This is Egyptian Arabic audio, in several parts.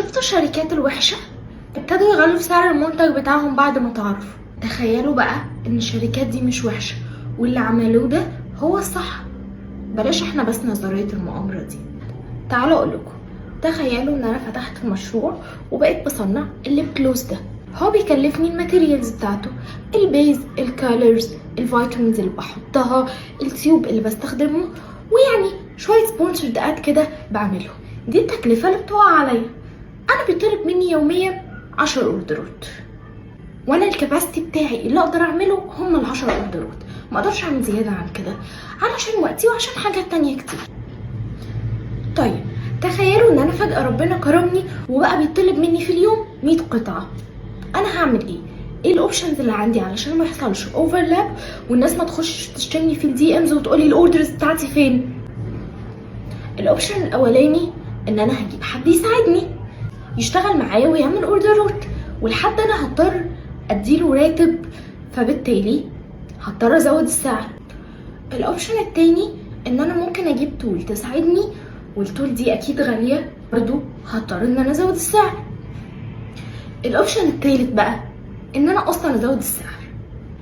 شفتوا الشركات الوحشة ابتدوا يغلوا في سعر المنتج بتاعهم بعد ما تعرفوا. تخيلوا بقى ان الشركات دي مش وحشة واللي عملوه ده هو الصح. بلاش احنا بس نظرية المؤامرة دي. تعالوا اقولكم، تخيلوا ان انا فتحت مشروع وبقيت بصنع ال lip gloss ده. هو بيكلفني ال materials بتاعته، ال base، ال colors، ال vitamins اللي بحطها، ال tube اللي بستخدمه، ويعني شوية sponsored ad كده بعمله. دي التكلفة اللي بتقع عليا. انا بيطلب مني يوميا 10 orderات، وانا ال capacity بتاعي اللي اقدر اعمله هم ال10 orderات، ما اقدرش اعمل زيادة عن كده علشان وقتي وعشان حاجات تانية كتير. طيب تخيلوا ان انا فجأة ربنا كرمني وبقى بيطلب مني في اليوم 100 قطعة. انا هعمل ايه؟ ايه ال options اللي عندي علشان ما يحصلش overlap والناس ما تخشش تشتمني في ال DMs وتقولي ال orders بتاعتي فين؟ ال option الاولاني ان انا هجيب حد يساعدني يشتغل معايا ويعمل orderات، والحد انا هضطر اديله راتب، فبالتالي هضطر ازود السعر. ال option التاني ان انا ممكن اجيب tool تساعدني، وال tool دي اكيد غالية، برضو هضطر ان انا ازود السعر. ال option التالت بقى ان انا اصلا ازود السعر،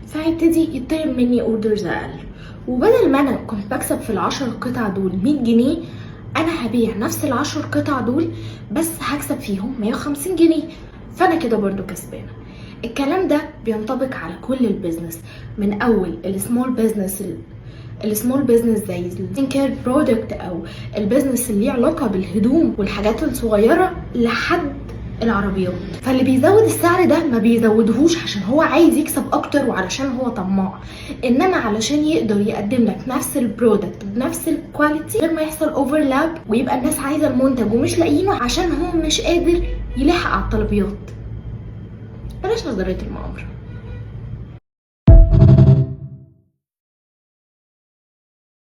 فهيبتدي يطلب مني orders اقل، وبدل ما انا كنت بكسب في ال10 قطع دول 100 جنيه، انا هبيع نفس ال10 قطع دول بس هكسب فيهم 150 جنيه، فانا كده برضو كسبانه. الكلام ده بينطبق على كل ال business، من اول ال small business، ال small business زي ال skin care product او ال business اللي ليه علاقة بالهدوم والحاجات الصغيره، لحد العربيات. فاللي بيزود السعر ده ما بيزودهوش عشان هو عايز يكسب اكتر وعلشان هو طماع، انما علشان يقدر يقدم لك نفس ال product بنفس ال quality غير ما يحصل overlap ويبقى الناس عايزه المنتج ومش لاقيينه عشان هو مش قادر يلحق على الطلبيات. بلاش نظرية المؤامره.